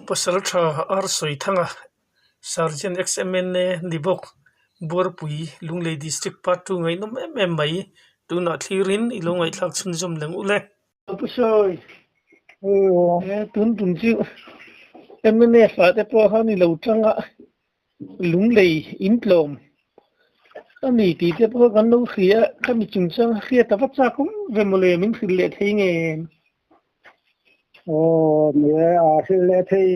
Pasaltha Ar Sawithanga Sergeant XMNA ni bawk Buarpui Lunglei District Part two ngaihnawm em em mai tunah thlirin i lo ngaihthlak chhunzawm leng ule. Pu Sawi, he tun tum chu mnf ah te pawh khan i lo tang a, Lunglei in tlawm a ni tih te pawh kan lo hria a, khami chungchang hriat a va chak awm ve mawle min hrilh leh thei nge em? Aw ni e, a hrilh leh thei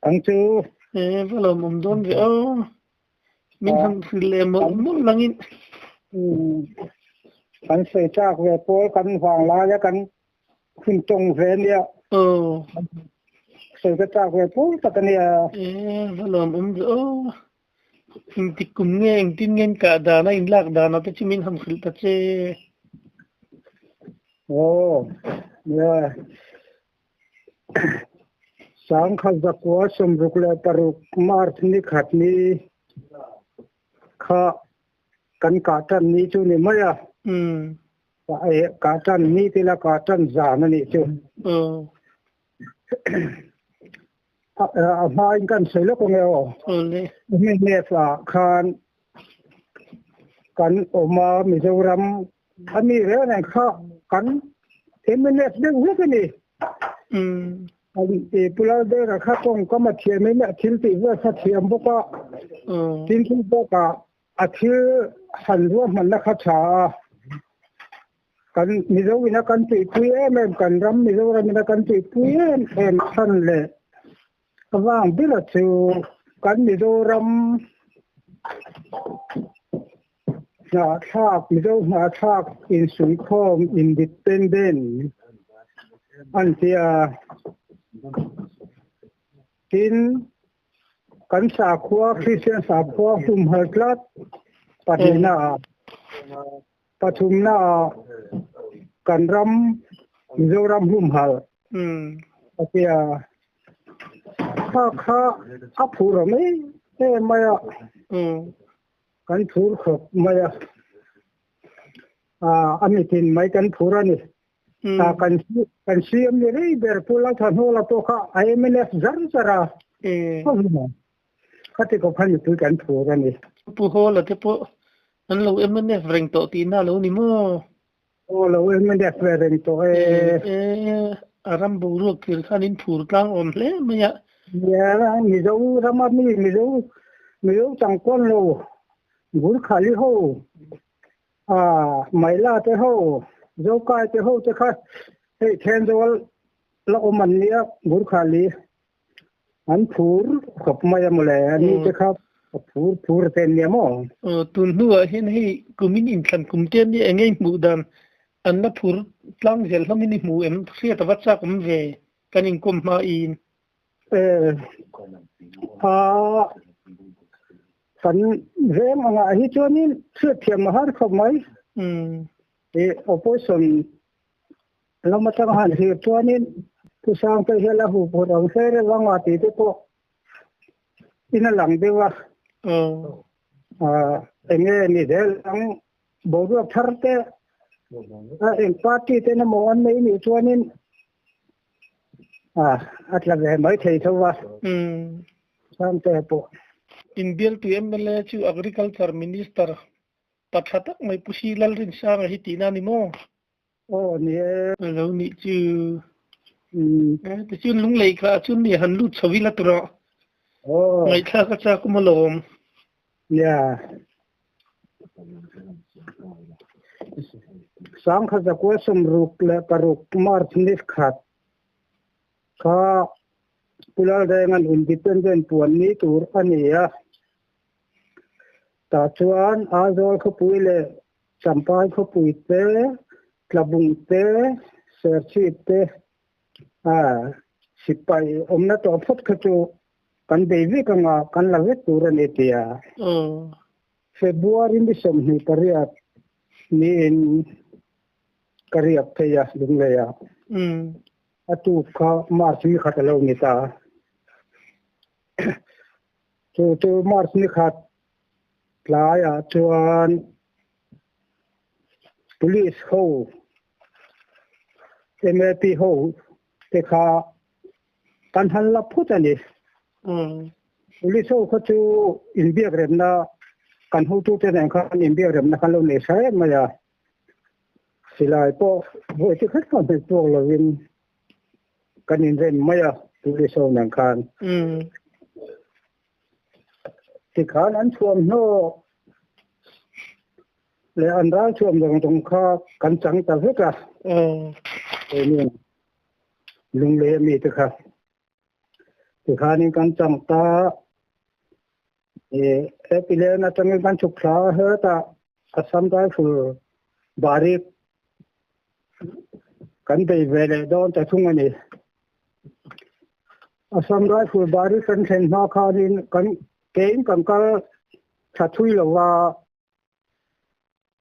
ang chu. E va lawmawm dawn ve aw, min han hrilh leh mawlh mawlh langin. Kan sawi chak ve pawl kan vang laia kan hun tawng ve nia. Aw. Sawi ka chak ve pawl tak a nia. E va lawmawm ve aw. Engtik kum nge engtin nge in kah dana in lak dana te chu min han hrilh ta che. Aw nia. Sangkhat zakua 66 March ni khat ni kha kan kah tan ni chu ni mai a. Kah tan ni tila kah tan zan a nih chu. A hmain kan sawi lawk ang e aw. Mnf ah khan kan awm a Mizoram a mi reng reng kha kan mnf deuh vek a ni. Pu Lalbera kha tawngkam a thiam in a thil tih vel kha thiam bawk a. Tin chu bakah a thil han ruahmanna kha tha a. Kan Mizo ina kan tuipui em em, kan ram Mizoram ina kan tuipui em em chhan leh avang bera chu kan Mizoram hnahthlak, Mizo hnahthlak insuihkhawm independent an tia. Tin, kan sakhua, Kristian sakhua humhal tlat pahnihna ah. Pathumna ah kan ram Mizoram humhalh a tia kha kha a phur awm em em mai a, kan phur khawp mai a, a mitin mai kan phur a ni. Kan kan CM ni rei ber Pu Lalthanhawla pawh kha a mnf zar zar a, Khati khawp khan mipui kan phur a ni. Pu Hawla te pawh an lo mnf reng tawh tihna a lo ni maw? Aw lo mnf ve reng tawh e. E, a ram boruak thlir khan in phur tlang awm hle mai a. Nia, Mizo rama mi Mizo Mizo tangkawn lo Gurkhali ho a Maila te ho Zokai te ho te kha hei Thenzawl la awm an nia Gurkhali An phur khawp mai a mawle, a ni te kha a phur phur te an nia maw? Aw, tun hnuah hian hei kumin inthlan kum te an nia eng nge i hmuh dan an la phur tlang zel hlawmin i hmu em? Hriat a va chak awm ve kan inkawm hmain. E, a kan veng angah hi chuanin hriatthiam a har khawp mai. E, opposition Lam atanga han hlir chuanin Pu Sangte hian a hup hawt ang hle reuh anga tih te pawh in a lang deuh a. Eng nge ni zel ang boruak thar te eng party ten emaw an nei nih chuanin a tla ve mai thei tho a. Sangte pawh. Inbialtu mla chu Agriculture Minister pa tha tak mai Pu Si Lalrinsanga hi tihna a ni maw? Aw ni e. A lo nih chu. Tichuan lunglei kha chuan mi han lut chho ila tur ah. Aw. Ngaihthlak a chak awm alawm. Nia. Sangkhat zakua 66 March ni khat kha Pu Lalrenga'n Independent puan ni tur a ni a. Tah chuan Aizawl khawpui leh Champai khawpui te, Tlabung te, Serchhip te sipai awmna tawh phawt kha chu kan bei vek anga kan la vek tur a ni ti a. February ni 28 niin ka riak phei a Lunglei ah. A tuk kha March ni khat a lo ni ta. Chu chu March ni khat Tlaiah chuan Police ho, MAP ho te kha Kan han la phut a ni. Police ho kha chu inbiak remna kan hotute nen khan inbiak remna khan lo nei sa em mai a. Silai pawh vawi chi khat kha hmet chhuak lovin kan inrem mai a police ho nen khan. Tikhan an thuamhnaw leh an ral thuam zawng zawng kha kan chang ta vek a. Lunglei a mite kha tikhanin kan chang ta he pilen atangin kan chhuk thla a hetah Assam Rifle barik kan bei ve leh dawn ta thung a ni. Assam Rifle barik kan thlen hma khanin kan kein kan kal tha thui lo va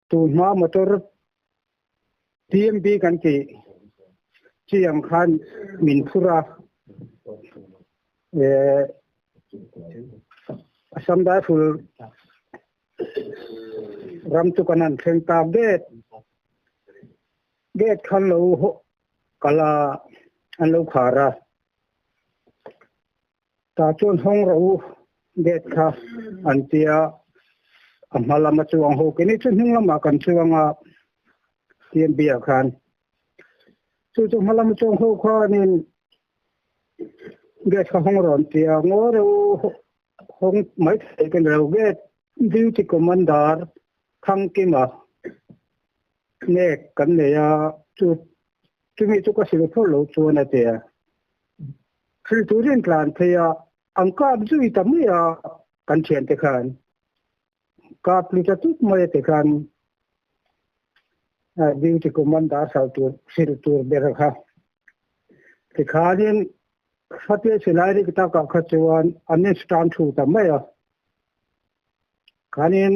tun hma motor TMB kan tih chi ang khan min phur a, Assam Rifle ram chu kan han thleng ta gate gate khan lo kal a an lo khar a Tah chuan hawng rawh u gate kha an ti a, a hma lama chuang ho kini chu hnung lamah kan chuang a TMB ah khan. Chu chu hma lama chuang ho khanin gate kha hawng rawh an ti a, ngaw reuh u hawng mai thei ka ni lo gate duty commander Thangkima nek kan nei a, chu chumi chu ka sil phawt lo chuan a ti a. Thil turin tlan phei a, an kap zui ta mai a kan thiante khan. Kap lu ta tup mai a ti khan duty commander hral tur hrilh tur ber kha. Tikhanin Khatia silai rik takah kha chuan an instand thu ta mai a. Khanin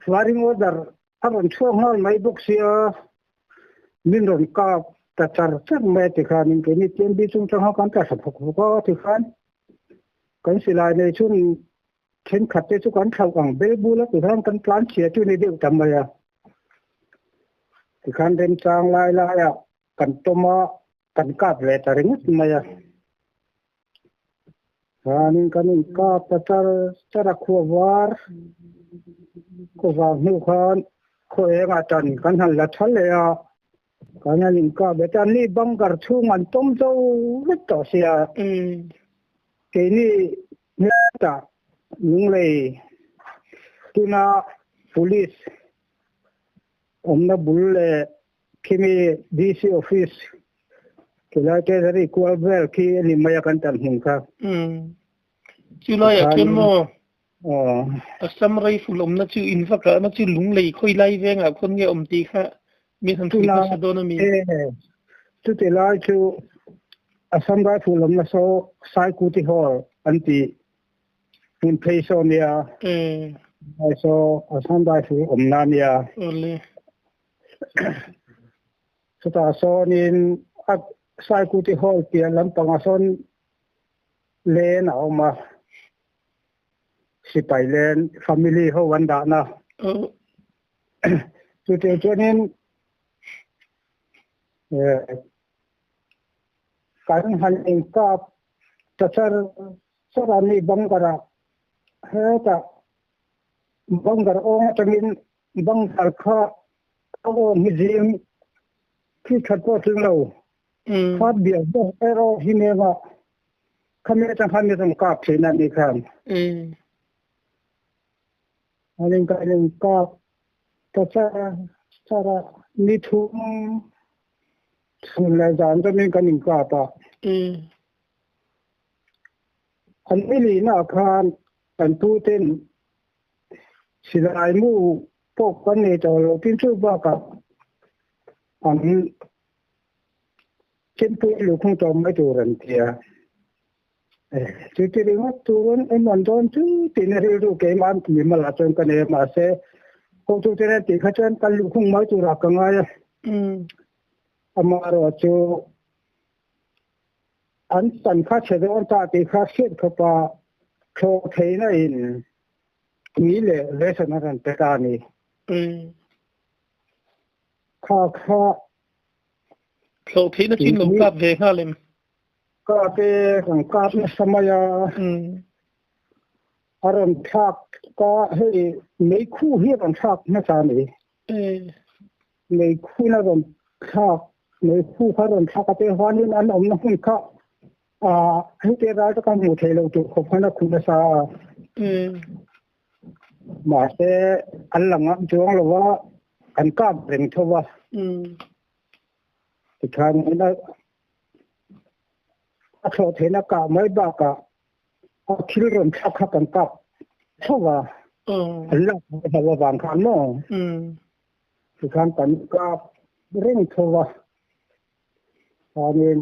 firing order a rawn chhuak nghal mai bawk sia min rawn kap ta char char mai a tikhanin keini TMB chungchang ho kan tla thla phawk phawk a tikhan kan silai nei chhun thenkhat te chu kan thlauh ang bel bul a tikhan kan tlan chhia chu ni deuh ta mai a tikhan remchang lai laiah kan tawm a kan kap ve ta ringawt mai a. Chuanin kan inkap ta char char a khua var khaw vang hnu khan khaw engah tan kan han la tha leh a, kan han inkap leh ta ni bunker chhung an tawm zo vek tawh sia. Keini hetah Lunglei tuna police awmna bul leh Khimi DC office khilai treasury kual vel khi a ni mai a kan tan hmun kha. Chulai ah khian maw Assam Rifle awmna chu in va kahna chu Lunglei khawilai vengah khawn nge awm tih kha min han hrilh hmasa dawn a mi? Chuti lai chu Assam Rifle awmna saw Saikuti Hall an tih hmun phei saw nia. Saw Assam Rifle awmna nia. Chutah sawnin a Saikuti Hall piah lampangah sawn len a awm a, sipai len family ho an dahna. Chutiang chuanin kan han inkap ta char char a ni bunker-ah hetah bunker awng atangin Bunker kha a awm hi zing khi that pawh tling lo. Khat bial bawk erawh hi nem a, khami atang khan mi rawn kap thin a nih khan. An in kan in kap ta char char a, ni thum chhun leh zan zawmin kan in kap a. An ni lihna ah khan kan pu ten Silai mu pawh kan nei tawh lo tin chu bakah an chempui lukhung tawh mai tur an ti a. Chuti ringawt turin em an dawn chu tiin rilru keimah mimal ah chuan ka nei a mahse hotute nen tih kha chuan kan luhkhung mai turah ka ngai a. Amaherawh chu An tan kha chhe dawn ta tih kha hriat khawpa thlawh theihna in tui leh ration a rawn pe ta a ni. Kha kha Thlawh theihna chu in lo kap ve nghal em? Kap e, kan kap nasa mai a. A rawn thlak ka hei meikhu hi a rawn thlak hmasa a ni. Meikhu in a rawn thlak, meikhu kha a rawn thlak a te huanin an awmna hmun kha hei te ral taka hmuh theih loh tur khawp khan a khuh nasa a. Mahse an la ngam chuang lo va, an kap reng tho va. Tikhan a thlawh theihna kah mai bakah a thil rawn thlak kha kan kap tho va, an lak ho avang khan maw? Tikhan kan kap reng tho va, chuanin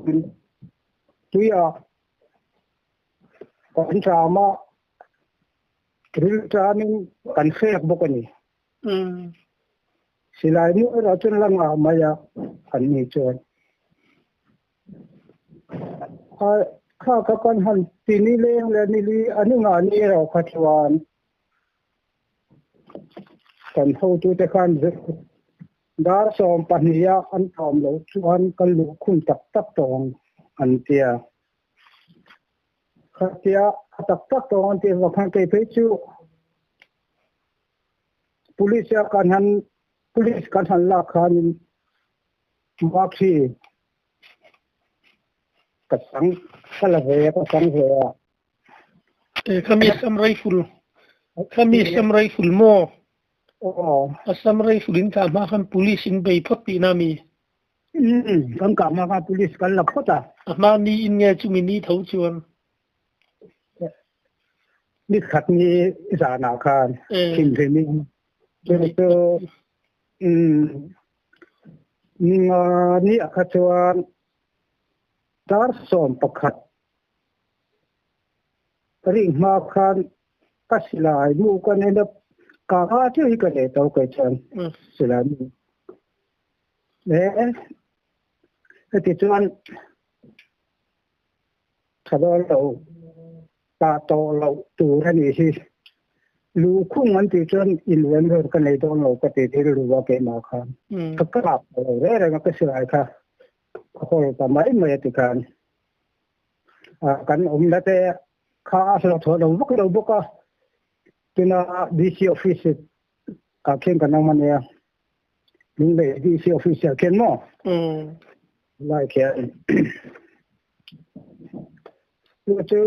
tuiah kan cham a, ril tanin kan hrek bawk a ni. Silai mu erawh chuan la ngah mai a an ni chuan. Kha kha kan han ti ni leng leh ni li a ni ngah ni erawh kha chuan kan hotute khan dar 12 a an tlawm loh chuan kan luhkhung tak tak tawh ang an tia. Khatia a tak tak tawh ang an tih avang khan kei phei chu Police a kan han police kan han lak khanin mark hi ka chang ka la ve a ka chang ve a. E khami Assam Rifle khami Assam Rifle maw? Aw. Assam Rifle in kah hma khan police in bei phawt tihna mi? Um kan kah hma khan police kan la phawt a. A hma ni in nge chumi ni tho chuan? Ni khat ni zanah khan thinrim in chu chu ninga ni ah kha chuan dar 11 ring hma khan ka silai mu ka nei a ka nga chiah hi ka nei to kei chuan silai mu heti chuan Tha dawn lo, tah tawh loh tur a nih hi. Luhkhung an tih chuan inven vel ka nei dawn lo ka ti rilru a keimah khan. Ka kap ta lo reng reng a ka silai kha ka hawl ta mai mai a ti khan. Kan awmna te kha a hlawhthawn lo vak lo bawk a, tuna DC office ah khian kan awm a nia. Lunglei DC office ah khian maw? Lai khian. Chu chu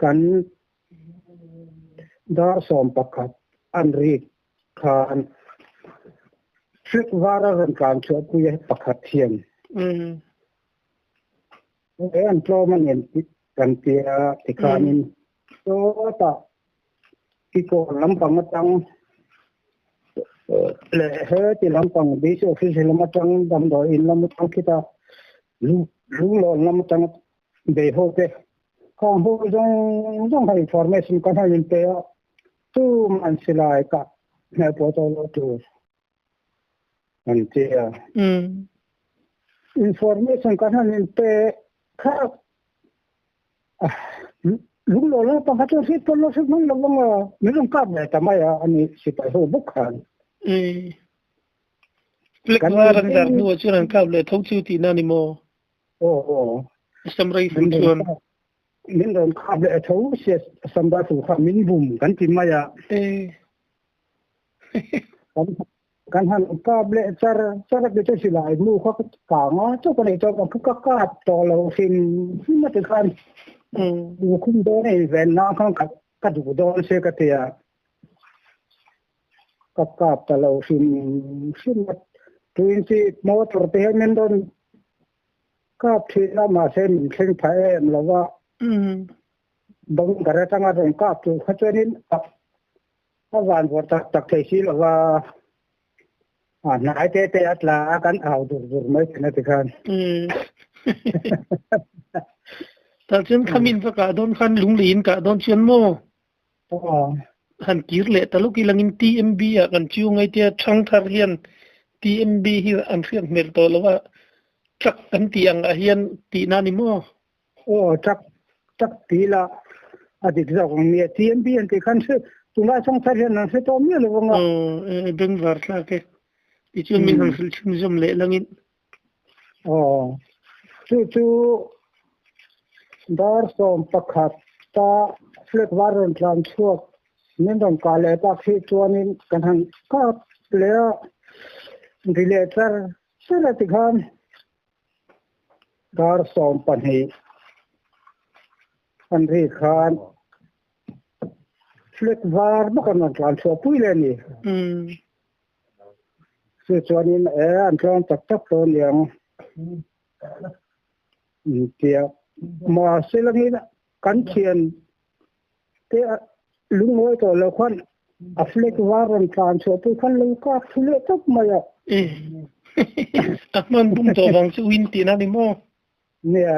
kan dar 11 an rik khan hrik var a rawn tlan chhuah pui a pakhat hian. He an tlawm a nen kan tia tikhanin sawtah kikawn lampang atang leh heti lampang DC office lam atang damdawi in lam atang khita lunglawn lam atang bei ho te khang ho zawng zawng kha information kan han in pe a chu man silai kah hmel pawh tawh loh tur. An ti a. Information kan han in pe kha lunglaw lampang kha chuan hriat pawn lo hriat hmang lo vang a, min rawn kap ve ta mai a ani sipai ho bawk khan. Flag var an dar hnuah chuan an kap leh tho chu tihna a ni maw? Aw aw. Assam Rifle chuan. Min rawn kap leh tho sia Assam Rifle kha min bum kan ti mai a. Kan han kap leh char char a ti silai mu kha ka kang a chu ka nei chuan ka ka kap tawh lo hrim hrim a ti khan lukhum dawn a inven nan khan ka ka duh dawn se ka ti a ka kap ta lo hrim hrim a tuin chi motor te hian min rawn kap thin a mahse min thleng pha em lo va bunker atanga rawn kap tur kha chuanin A van vawr tak tak thei si lo va, a hnai te te a tla a, kan au dur dur mai thin a ti khan. Tah chuan khamin va kah dawn khan lungleiin kah dawn chuan maw? Han kir leh ta lawk ilangin TMB ah kan chiu ngai tia Thangthar hian TMB hi an hriat hmel tawh lo a, truck kan tih ang ah hian tihna a ni maw? Aw truck truck ti la a dik zawk ang nia TMB an tih khan hre tunlai thangthar hian an hre tawh miah lo ang a. Aw bengvar thlak e. Tichuan min han hrilh chhunzawm leh langin. Aw chu chu. Dar 11 ta flag var rawn tlan chhuak min rawn kah leh tak hi chuanin kan han kap leh a, ri leh char char a tikhan dar 12 an ri khan flag var bawk an rawn tlan chhuah pui leh a ni. Chu chuanin e an tlawm tak tak tawh aniang. Tia mahse langin kan thian te lungawi tawh lo khan a flag var rawn tlan chhuah pawh khan lo kak thu leh tawp mai a. A hman bum tawh vang chu win tihna ni maw? Nia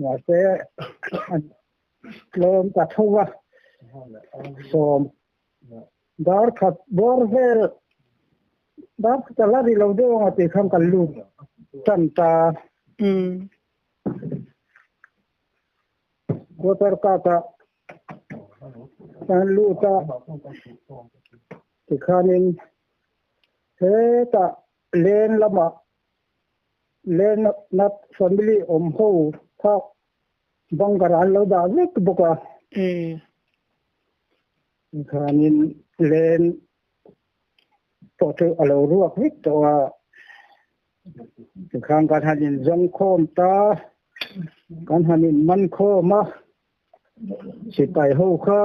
mahse an tlawm ta tho va sawm dar khat bawr vel Dar ka la ri lo deuh ang a tih khan kan lut tan ta. Quarter kak ah kan lut a tikhanin hetah len lamah len nat family awm ho kha bunker an lo dah vek bawk a. Tikhanin len pawh chu a lo ruak vek tawh a, tikhan kan han inzawng khawm ta, kan han inman khawm a, sipai ho kha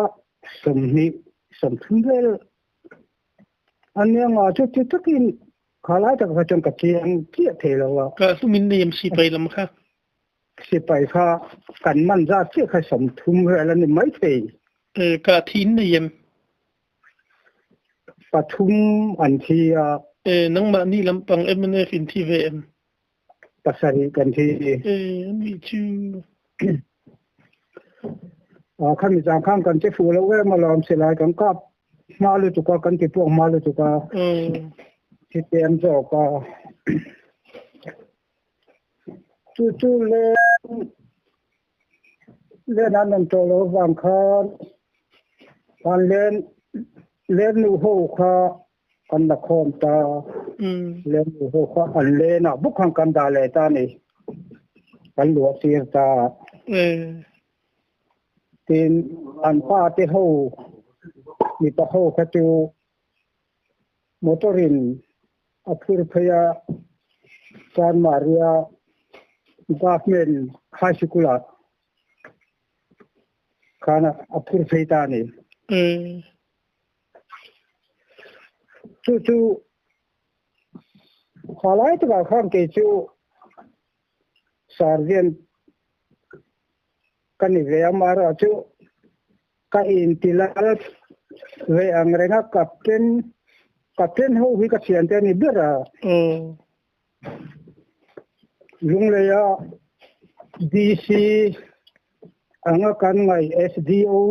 20 30 vel a nia nga chu ti takin kha lai tak kha chuan ka chiang chiah thei lo a. Ka hlumin nei em sipai lam kha? Sipai kha kan man zat chiah kha 30 vel a ni maithei. Ka thi in nei em? Pathum an thi a. E, nangmah ni lampang MNF in thi ve em? Pasarih kan thi. E, ani chu. A khami zang khan kan che fu lo em alawm silai kan kap hma lutuk a kan ti puak hma lutuk a. Thi tlem zawk a. Chu chu le Len an rawn tawh loh avang khan kan len len nu ho kha kan la khawm ta. Len nu ho kha an len ah bawk khan kan dah leh ta a ni. Kan luah tir ta. Tin, an pa te ho mipa ho kha chu motor in a phur phei a, San Maria Government High School ah khan a phur phei ta a ni. Chu chu kha lai takah khan kei chu Sergeant ka ni ve a, amaherawhchu Ka intilal ve ang reng a, captain captain ho hi ka thiante a ni ber a. Lungleia DC anga kan ngaih SDO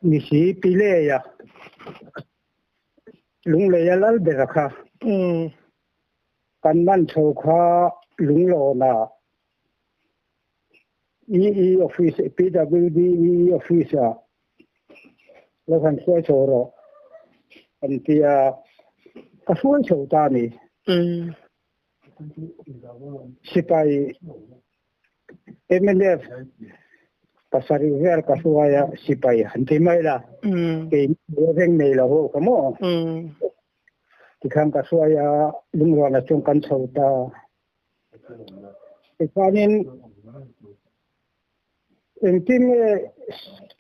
ni si Pileia Lungleia lal ber a kha. Kan man chho kha Lunglawnah EE office PWD EE office ah lo han hruai chho rawh an ti a, ka hruai chho ta a ni. Sipai mnf pasarih vel ka hruai a, sipai han ti mai la, kei reng nei lo ho kha maw. Tikhan ka hruai a, lungrual atang kan chho ta. Tichuanin engtin nge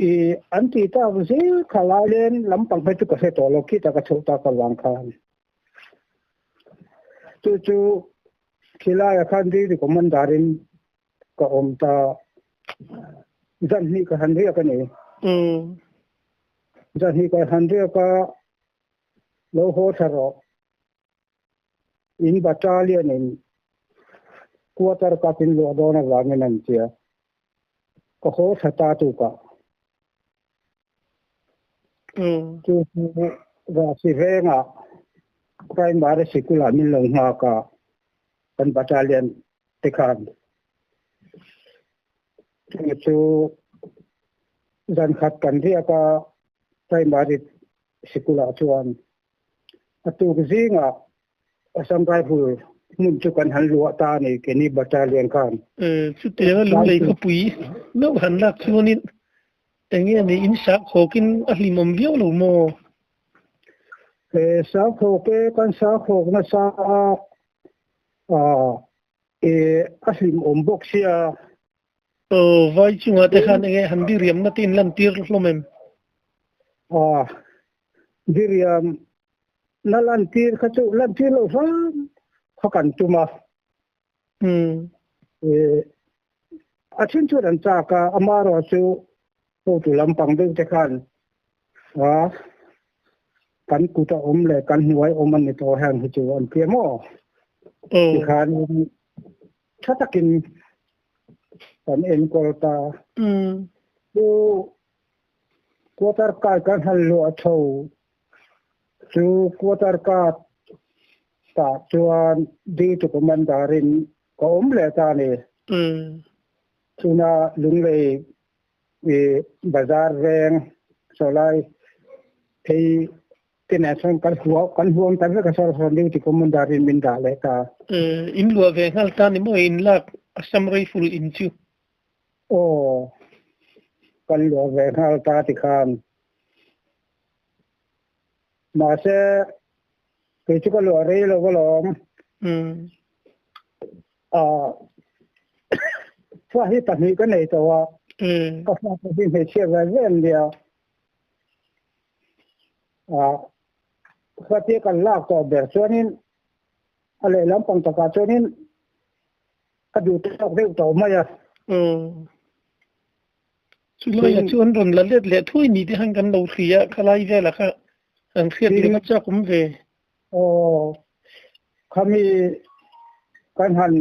i an tih tak zel kha lailen lampang phei chu ka hre tawh lo khitah ka chhoh tak avang khan. Chu chu khilaiah khan duty commander in ka awm ta zan hnih ka han riak a ni. Zan hnih ka han riak a lo haw thla rawh. In battalion in quarter cup in luah dawn avangin an tia. Ka haw tha ta tukah. Chu chu Rahsi vengah primary sikul ah min lo nghak a, kan battalion te khan. Chu chu zan khat kan riak a primary sikul ah chuan. A tuk zingah Assam Rifle hmun chu kan han luah ta a ni keini battalion khan. Chutianga lunglei khawpui meuh han lak chuanin eng nge ni in sakhawkin a hlimawm viau lo maw? Sakhawk e, kan sakhawk nasa a, a hlimawm bawk sia. Aw, vai chungah te khan enge han diriamna te in lantir hlawm em? Aw, diriamna lantir kha chu lantir loh hram kha kan tum a. Umm. A then chuan an chak a, amaherawh chu hotu lampang deuh te khan a kan kut a awm leh kan hnuai awm an ni tawh heng hi chu an tia maw? Tikhan tha takin kan enkawl ta. Chu quarter card kan han luah tho chu quarter card tah chuan duty commander in ka awm leh ta a ni. Chuna Lunglei bazar veng sawlai phei te nen chuan kan huam kan huam ta vek a saw sawn duty commander in min dah leh ta. In luah ve nghal ta ni maw in lak Assam Rifle in chu? Aw, kan luah ve nghal ta tikhan. Mahse kei chu ka luah rei lo alawm. Fa hi pahnih ka nei tawh a, ka fa te hi hmeichhia ve ve an nia. Khatia kan lak tawh ber chuanin a lehlam pang takah chuanin a duh tawk deuh tawh mai a. Chulaiah chu an rawn la let leh thuai ni te khan kan lo hria a, khalai velah kha an hriat leh a chak awm ve. Aw, khami kan han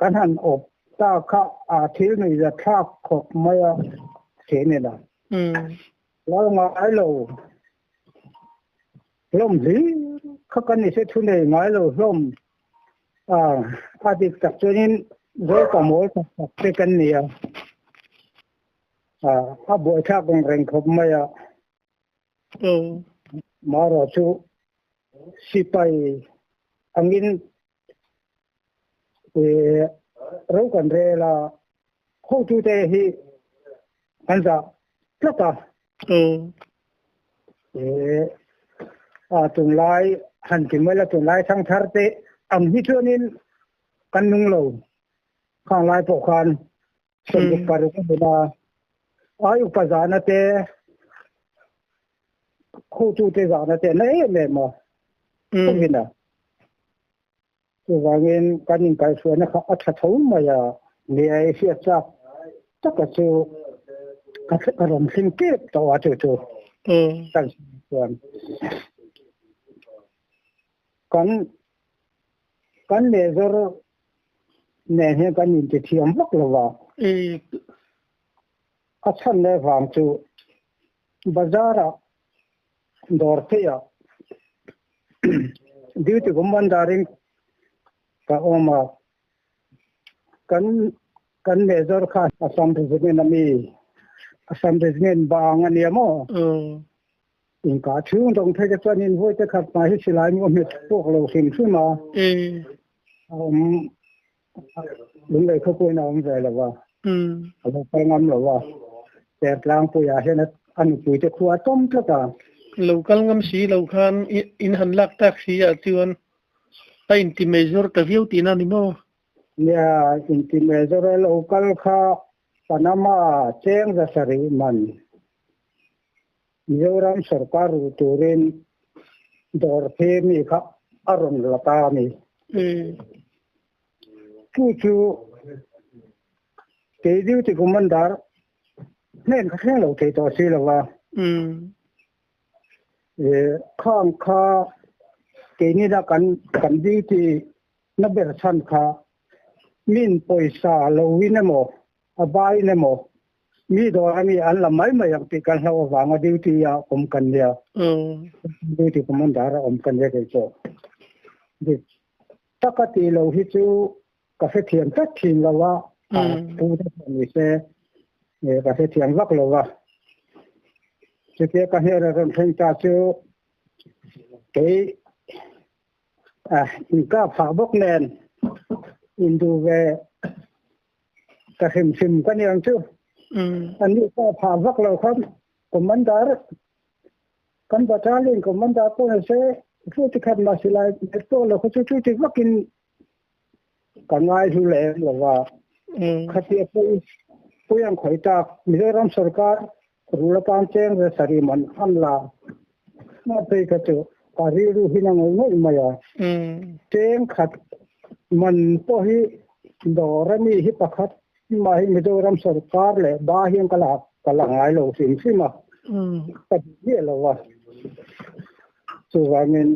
kan han awp ta kha a thil nuihza thlak khawp mai a, che nena. Lal ngai lo hlawm hlir kha kan ni se thu nei ngai lo hlawm a, a dik tak chuanin zawl ka mawl tak tak te kan ni a, a buaithlak ang reng khawp mai a. Marawh chu sipai angin ro kan rel a, hotute hi an zah tlat a. Tunlai han ti mai la, tunlai thangthar te ang hi chuanin kan nung lo. Khang lai pawh khan sawmruk paruk a hun a, ai upa zahna te, hotute zahna te an la em em a, khawvin a. Chuvangin kan inkaihhruaina kha a tha tho mai a, nia i hriat chak taka chu ka rawn thleng tep tawh a chu chu kan chuan kan kan major nen hian kan intithiam vak lo va. A chhan leh vang chu bazar-ah dawr theih ah duty commander in ka awm a, kan kan major kha Assam Regiment a mi, Assam Regiment bang a nia maw? Inka chhung dawng phei te chuan in vawi te khat hmai hi silai mu a hmet puak lo hrim hrim a, a awm lunglei khawpuiin a awm ve lo va, a lo kal ngam lo va, Sertlangpuiah hian a nupui te khua a tawm tlat a. Lo kal ngam si lo khan in han lak tak si ah chuan a inti major ta viau tihna a ni maw? Nia, inti major e lo kal kha Panama cheng za sarih man Mizoram sorkar ruh turin dawr phe mi kha a rawn la ta a ni. Chu chu kei duty commander hnen kha thleng lo thei tawh si lo va. Khang kha keini la kan kan duty na ber chhan kha min pawisa lo in emaw a bain emaw Mi dawr a mi an la mai mai ang tih kan hlauh avanga duty a awm kan nia. Duty commander a awm kan nia kei pawh. Dik taka tih lo hi chu ka hrethiam tlat thin lo a, a pu te pawh ni se ka hrethiam vak lo a. Chutia ka hnial a rawn thleng ta chu kei. In kap phah bawk nen induh ve ta hrim hrim ka ni ang chu. An ni kap phah vak lo kha Commander kan battalion Commander pawh ni se chu ti khat mah silai met pawh lo kha chu chu ti vakin ka ngai hlu lem lo va. Khatia pawh pui ang khawi tak Mizoram sorkar rul atan cheng ve sarih man an la a phei kha chu ka rilru hin a ngawih ngawih mai a. Cheng khat man pawh hi dawr a mi hi pakhat mah hi Mizoram sorkar leh ba hian ka la ka la ngai lo hrim hrim a, ka duh miah lo a. Chuvangin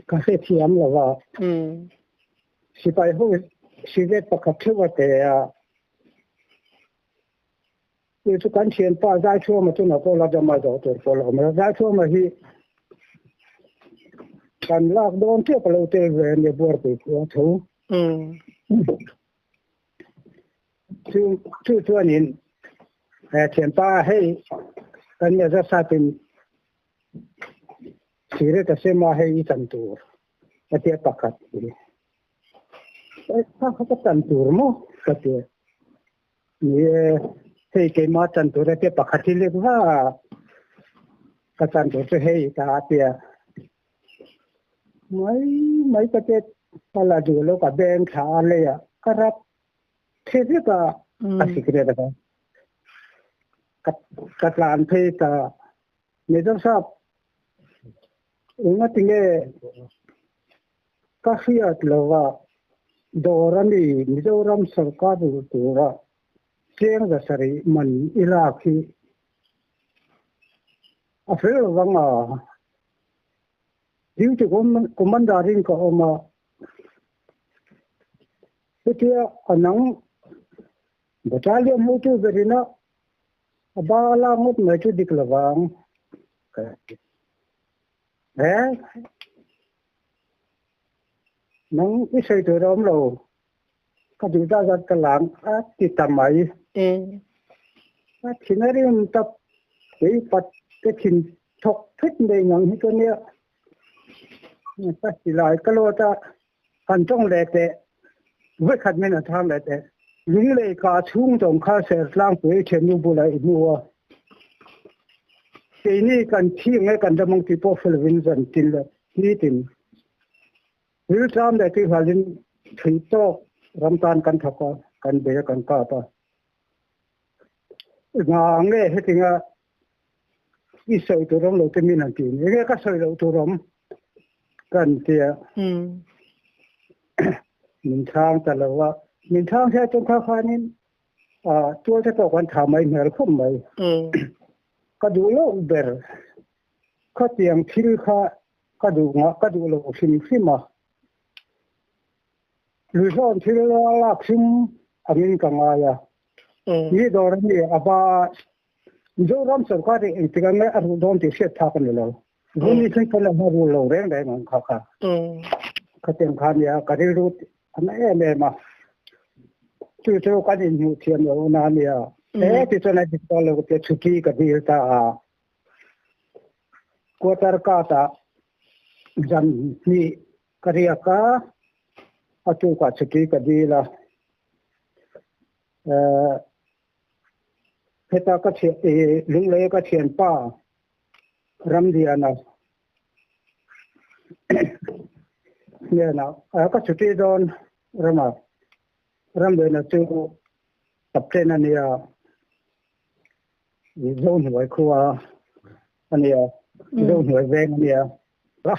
ka hrethiam lo a. Sipai ho cigarette pakhat theuh a te a. Chu chu kan thianpa Zaithuama chungah pawh la dam a zawh tur pawh la awm a. Zaithuama hi kan lak dawn chiah ka lo tel ve a nia Buarpui khua tho. Chu chu chuanin thianpa hei kan nia zasatin cigarette a sem a hei i chan tur a tia pakhat hi. Kha kha ka chan tur maw ka tia. Ni e, hei keimah chan tur a tia pakhat hi lek va ka chan tur chu hei ka a tia. Mai mai ka tia ka la duh lo ka bank thla a lei a ka rap the vek a a cigarette a ka ka tlan phei ta Major sap engatinge Ka hriat lova dawr a mi Mizoram sorkar rul tura cheng zasarih man i lak hi a fel lovang a, duty commander in ka awm a, hetia a nang battalion hotu berin a a ba a lak ngawt mai chu dik lovang ka ti. He nang i sawi tur a awm lo, ka duh zat zat ka lang a ti ta mai. A thin a rim tap kei pat te thin thawk thut mai ngang hi ka nia. Ka silai ka lawt a, han tawng leh teh, vawikhat min han thang leh teh. Lunglei ka chhung tawng kha Sertlangpui thiannu bulah i hmu a. Keini kan thi nge kan ram ang tih pawh hre lovin zan tin leh nitin rilṭam leh tuihalin thui tawk ram tan kan thawk a, kan bei a, kan kap a. Enga nge hetinga i sawi tur awm lo te min han ti ni? Enge ka sawi loh tur awm kan tia min chhang ta lo a. Min chhang hriat chuan kha khanin Tual te pawh kan tha mai hmel khawp mai. Ka duh loh ber khatiang thil kha ka duh ngah ka duh lo hrim hrim a. Luihlawn thil a lak hrim angin ka ngai a. Ni dawr a ni a va Mizoram sorkar hi engtik ang nge a ruh dawn tih hriat phak a ni lo. Vuni thleng pawn a hma rul lo reng reng ang kha kha. Khatiang kha nia ka rilru a na em em a. Chu chu kan inhmuh thiam lo na nia. E ti chuan a dik tawh lo te chhuti ka dil ta a. Quarter cut ah zan hnih ka riak a, a tukah chhuti ka dil a. Heta ka thian Lunglei ka thianpa Ramliana hnenah ka chhuti dawn rama Ramliana chu captain a nia Zohnuai khua a nia Zohnuai veng a nia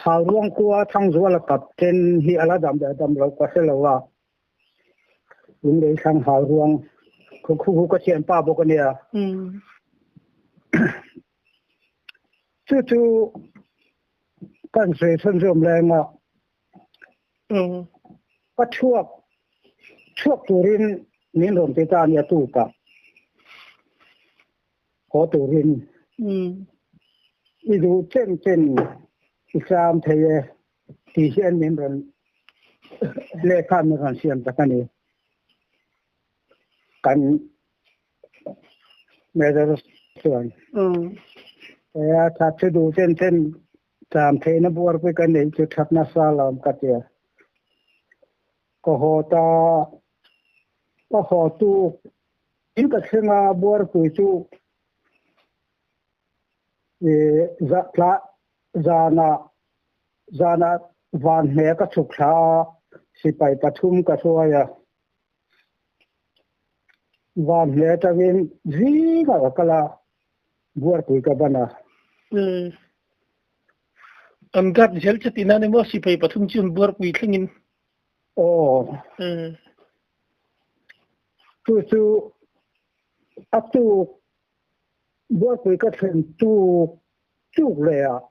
Hauruang khua Thangzuala captain hi a la dam leh dam lo ka hre lo a. Lunglei thlang hau ruang khu khu ka thianpa bawk a nia. Chu chu kan sawi chhunzawm leng a. Ka chhuak chhuak turin min rawn ti ta a nia tukah. Haw turin i duh chen chen i cham thei e. Tih hian min rawn lehkha min rawn siam tak a ni. Kan Major chuan a that chu duh chen chen Cham theihna buarpui ka neih chu that nasa lawm ka tia. Ka haw ta, ka haw tuk in ka thleng a buarpui chu zanah zanah van hne ka chhuk thla a, sipai pathum ka hruai a. Van hne atangin zingah ka kal a, buarpui ka ban a. An guard zel che tihna ni maw sipai pathum chu an buarpui thlengin? Aw. Chu chu a tuk buarpui ka thlen tuk tuk leh ah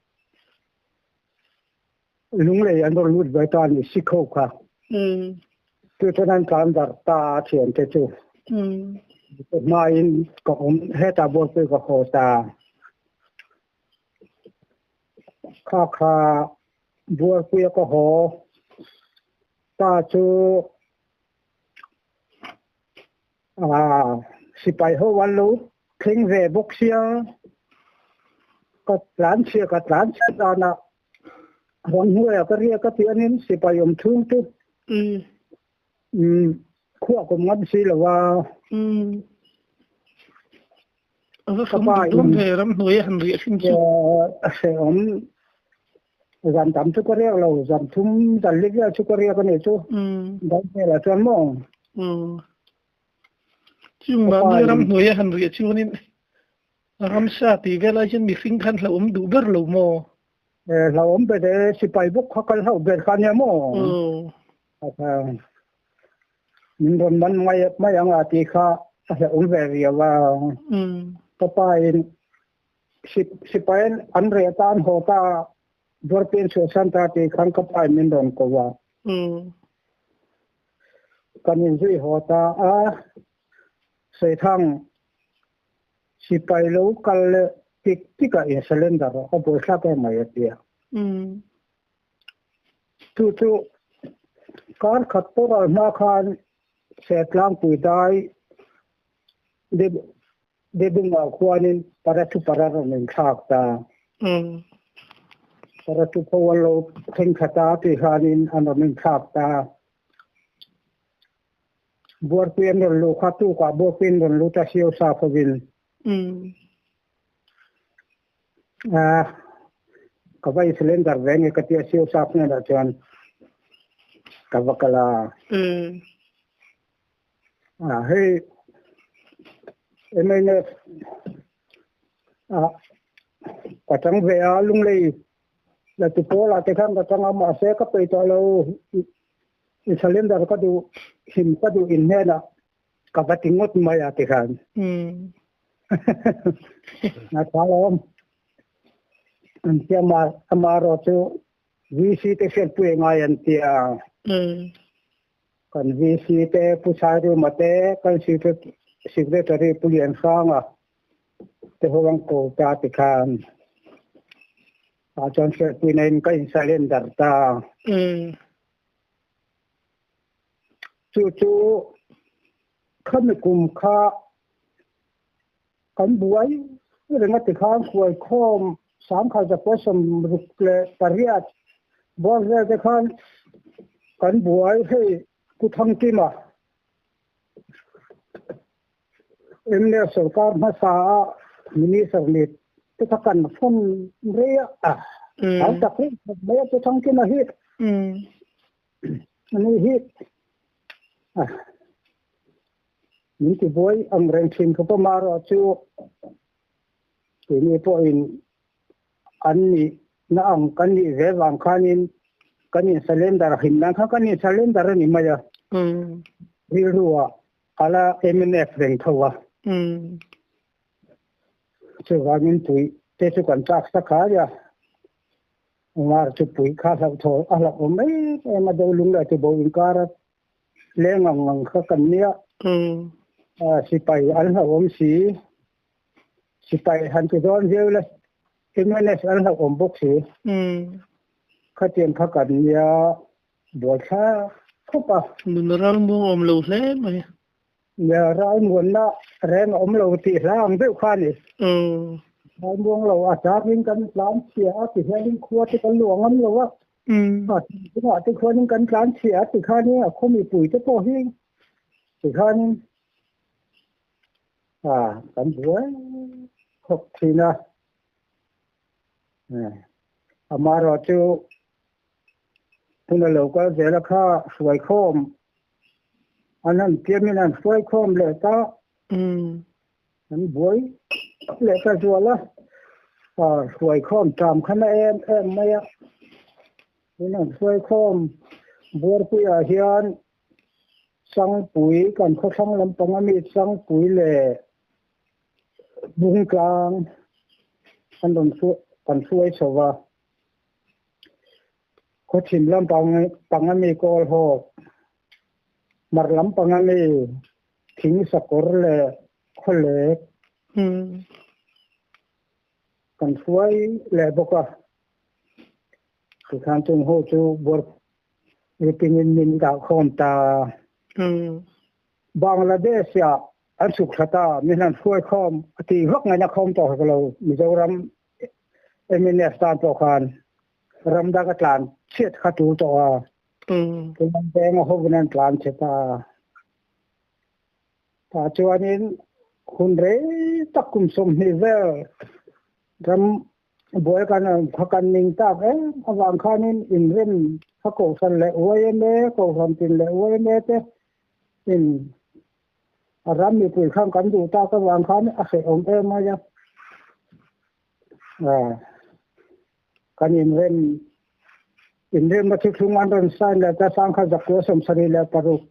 Lunglei an rawn lut ve ta a ni Sikh ho kha. Chu chuan an tlan darh ta a thiante chu. Hmain ka awm hetah buarpui ka haw ta. Kha kha buarpuia ka haw ta chu sipai ho an lo thleng ve bawk sia ka tlan chhia ka tlan chhia danah ramhnuaiah ka riak a tih anin sipai awm chhung chu khuah kawm ngam si lo a. Ka pa in ramhnuai a han riah hrim chu. Hrehawm zan tam chu ka riak lo zan thum zan li vel chu ka riak a nih chu. Dai velah chuan maw. Chung mahni ramhnuai a han riah chuanin ramsa tih vel ai chuan mihring khan hlauhawm duh ber lo maw? Hlauhawm ber e sipai bawk kha kal hlauh ber kha nia maw? Min rawn man mai mai ang a tih kha a hlauhawm ve riau a. Ka pa in sipai an reh tan haw ta Buarpian chhuahsan ta tih khan ka pa in min rawn ko a. Kan inzui haw ta a, Seithang sipai lo kal leh tik tik ah in surrender rawh a buaithlak em mai a ti a. Chu chu kar khat pawh ral hma khan Sertlangpui dai Debungah khuanin Parathu para rawn inthlak ta. Parathu pho an lo thleng khat a tih khanin an rawn inthlak ta. Buarpui an rawn luh kha tukah Buarpui an rawn lut a Siausa khovin. Ka va i cylinder ve nge ka tia Siausa hnenah chuan ka va kal a. Hei MNF ka chang ve a Lunglei la ti pawl ah te khan ka chang a mahse ka peih tawh lo i cylinder ka duh him ka duh in hnenah ka va ti ngawt mai a ti khan. A tha lo an tia amarawh chu VC te hriatpui a ngai an tia. Kan VC te Pu Sairuma te kan Secretary Pu Lianhranga te ho an ko ta ti khan tah chuan hriatpuina in ka in surrender ta. Chu chu khami kum kha kan buai reng a ti khan hruai khawm 1968 bawr vel te khan kan buai hei Pu Thangkima MLA sorkar hmasa a minister ni te kha kan fun rei a hau tak reng mai a Pu Thangkima hi ani hi min ti buai ang reng thin khawp a marawh chu keini pawhin an nih na ang kan nih ve vang khanin kan in surrender him nan kha kan in surrender a ni mai a rilru ah ala MNF reng tho a chuvangin pui te chu kan chak sa khai a mar chu pui kha hlauh thaw a hlauh awm em em a deuh lung leh ti bo inkar a leng ang ang kha kan nia sipai an hlauhawm si sipai han ti dawn viau la MNS an hlauhawm bawk si khatiang kha kan nia buaithla khawp a nun ral muang awm lo hle mai nia ral muanna reng a awm lo tih hla ang deuh kha a ni. Thlaimuang lo a changin kan tlan chhia a ti hianin khua te kan luah ngam lo a. A chungah te khuanin kan tlan chhia a ti khanin a khaw mipui te pawh hi ti khanin a kan buai khawp thin a. Amaherawhchu huna lo kal zel a kha hruaikhawm an han tiamin an hruaikhawm leh ta. An buai leh ta zual a, hruaikhawm ṭam kha na em em mai a. Tin an hruaikhawm Buarpuiah hian Sangpui kan khawthlang lampang ami Sangpui leh Bungtlang an rawn kan hruai chho va. Khawchhim lampang pang ami Kawlhawk, Hmar lampang ami Thing sakawr leh khawlek kan hruai leh bawk a. Tikhan chung ho chu buar ripingin min dah khawm ta. Bangladesh ah an chhuk thla ta, min han hruai khawm a ti vak ngaihna khawm tawh hek lo. Mizoram MNF tan pawh khan ram dang a tlan chhiat kha tul tawh a. Tunang veng a hovin an tlan chhe ta. Tah chuanin hun rei tak kum 20 vel ram buai kan kha kan ning tak em avang khanin inrem kha kohhran leh YMA kohhran tin leh YMA te in a ram mipui khan kan duh tak avang khan a hrehawm em mai a. Kan inrem inrem a thuthlung an rawn sign leh ta sang kha zakua 76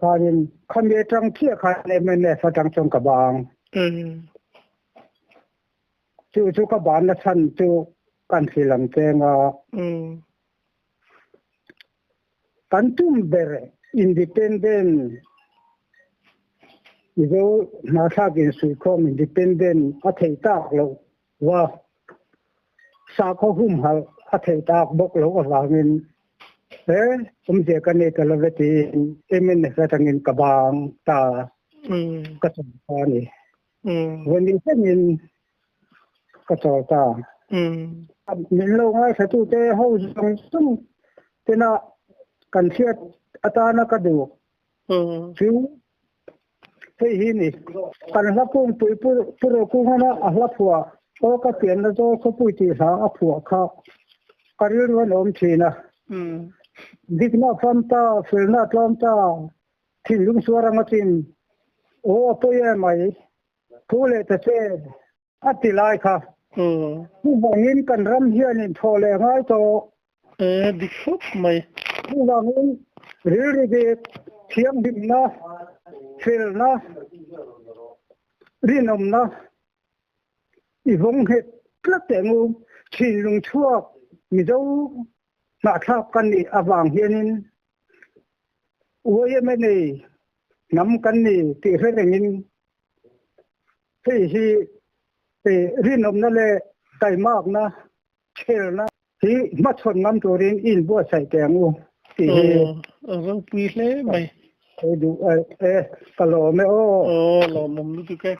khanin khami atang chiah khan MNF atang chuan ka bang. Chu chu ka ban na chhan chu kan thil ang cheng a. Kan tum ber independent Mizo hnathlak insuihkhawm independent a theih tak loh va sakhaw humhalh a theih tak bawk loh avangin he awmzia ka nei ta love tiin MNF atangin ka bang ta ka chawl ta a ni. Vawi thlengin ka chawl ta. Min lo ngaithlatute ho zawng zawng tena kan hriat atana ka duh chu hei hi ni. Kan hla kungpui Pu Rokunghana a hla phuah Aw ka pianna zawl khawpui tih hla a phuah kha ka rilru an awm thin a. Dikna a fam ta, felna a tlawm ta, thinlung suar anga chin aw a pawi em mai, thu leh ta che a ti lai kha. Chuvangin kan ram hianin thaw leh ngai tawh. E, dik khawp mai. Chuvangin rilru dik, thianghlimna, felna, rinawmna i vawng nghet tlat teh ngu. Thinlung chhuak Mizo hnahthlak kan nih avang hianin YMA nei hnam kan ni tih hre rengin hei hi rinawmna leh taimakna Thelna hi hmachhawn ngam turin i inbuatsaih teh ang u tih hi. Aw, a ropui hle mai. Duh e, ka lawm e aw. Aw, lawmawm lutuk e.